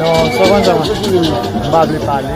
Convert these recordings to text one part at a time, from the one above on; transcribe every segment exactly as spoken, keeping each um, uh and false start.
Non, sa konn sa, m pa vle pale.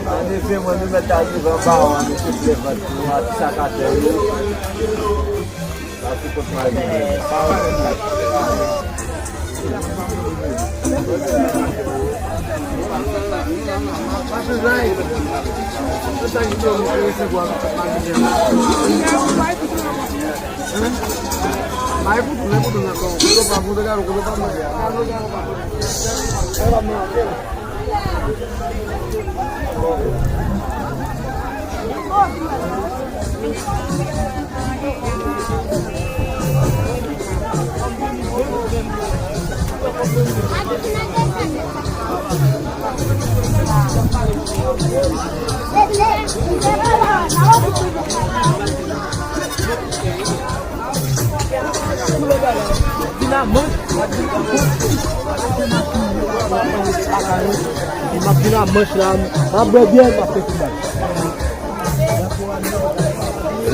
Anefè, mwen, nou mèt al devan bawon an, nou tout lè vant nou a, ti sakatè yo.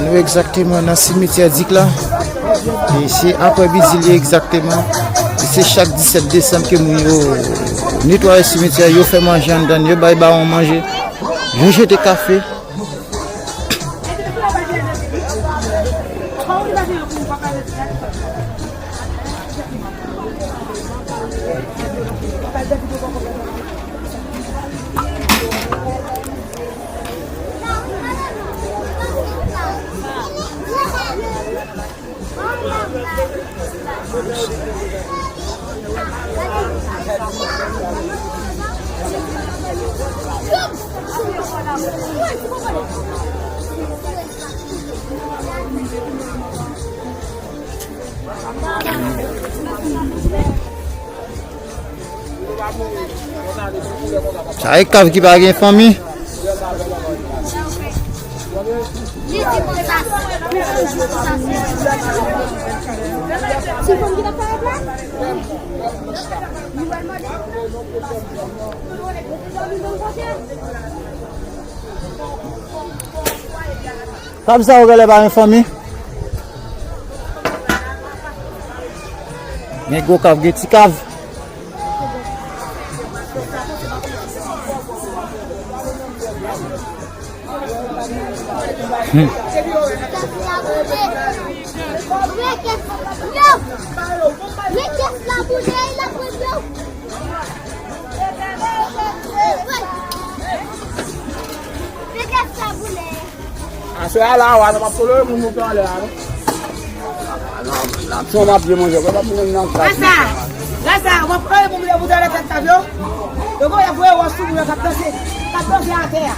Nou egzakteman nan simetyè Dik la. E se apre midi li ye egzakteman. E se chak disèt desanm ke moun yo netwaye simetyè, yo fè manje anndan, yo bay bawon manje, yo jete kafe. Sa e kav ki pa gen fanmi. Kav sa yo genlè pa gen fanmi. Gen gwo kav, gen ti kav. Hmm. Aswè a la, w a, nou p ap tolere moun moute anlè a, non. N ap fè yon manje, w ap moun nan gaz. Rasa, rasa, w ap tolere moun moute anlè tèt kav yo. Yo gon y ap voye wòch sou moun yo k ap danse, k ap danse atè a.